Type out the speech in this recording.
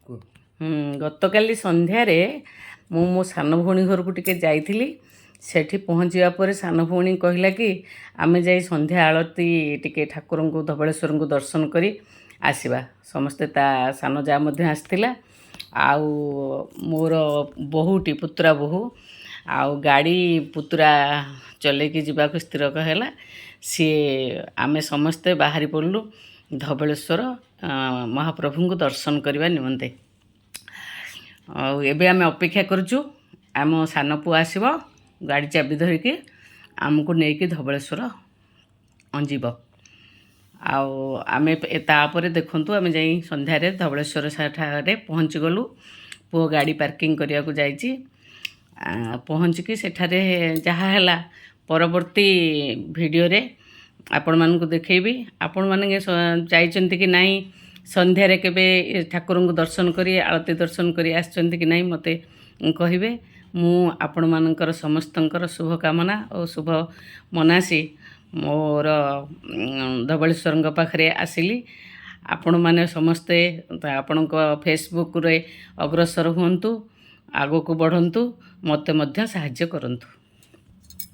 କୁହ। ଗତକାଲି ସନ୍ଧ୍ୟାରେ ମୁଁ ମୋ ସାନ ଭଉଣୀ ଘରକୁ ଟିକେ ଯାଇଥିଲି। ସେଠି ପହଞ୍ଚିବା ପରେ ସାନ ଭଉଣୀ କହିଲା କି ଆମେ ଯାଇ ସନ୍ଧ୍ୟା ଆଳତି ଟିକେ ଠାକୁରଙ୍କୁ, ଧବଳେଶ୍ୱରଙ୍କୁ ଦର୍ଶନ କରି ଆସିବା ସମସ୍ତେ। ତା ସାନ ଯା ମଧ୍ୟ ଆସିଥିଲା ଆଉ ମୋର ବୋହୂଟି, ପୁତୁରା ବୋହୂ। ଆଉ ଗାଡ଼ି ପୁତୁରା ଚଲେଇକି ଯିବାକୁ ସ୍ଥିର ହେଲା ସିଏ। ଆମେ ସମସ୍ତେ ବାହାରି ପଡ଼ିଲୁ ଧବଳେଶ୍ୱର ମହାପ୍ରଭୁଙ୍କୁ ଦର୍ଶନ କରିବା ନିମନ୍ତେ। ଆଉ ଏବେ ଆମେ ଅପେକ୍ଷା କରୁଛୁ, ଆମ ସାନ ପୁଅ ଆସିବ ଗାଡ଼ି ଚାବି ଧରିକି, ଆମକୁ ନେଇକି ଧବଳେଶ୍ୱର ଯିବ। ଆଉ ଆମେ ତାପରେ ଦେଖନ୍ତୁ, ଆମେ ଯାଇ ସନ୍ଧ୍ୟାରେ ଧବଳେଶ୍ୱର ସେଠାରେ ପହଞ୍ଚିଗଲୁ। ପୁଅ ଗାଡ଼ି ପାର୍କିଂ କରିବାକୁ ଯାଇଛି। ପହଞ୍ଚିକି ସେଠାରେ ଯାହା ହେଲା, ପରବର୍ତ୍ତୀ ଭିଡ଼ିଓରେ ଆପଣମାନଙ୍କୁ ଦେଖେଇବି। ଆପଣମାନେ ଯାଇଛନ୍ତି କି ନାହିଁ ସନ୍ଧ୍ୟାରେ କେବେ ଠାକୁରଙ୍କୁ ଦର୍ଶନ କରି, ଆଳତି ଦର୍ଶନ କରି ଆସିଛନ୍ତି କି ନାହିଁ, ମୋତେ କହିବେ। ମୁଁ ଆପଣମାନଙ୍କର ସମସ୍ତଙ୍କର ଶୁଭକାମନା ଓ ଶୁଭ ମନାସି ମୋର ଧବଳେଶ୍ୱରଙ୍କ ପାଖରେ ଆସିଲି। ଆପଣମାନେ ସମସ୍ତେ ଆପଣଙ୍କ ଫେସବୁକ୍ରେ ଅଗ୍ରସର ହୁଅନ୍ତୁ, ଆଗକୁ ବଢ଼ନ୍ତୁ, ମୋତେ ମଧ୍ୟ ସାହାଯ୍ୟ କରନ୍ତୁ।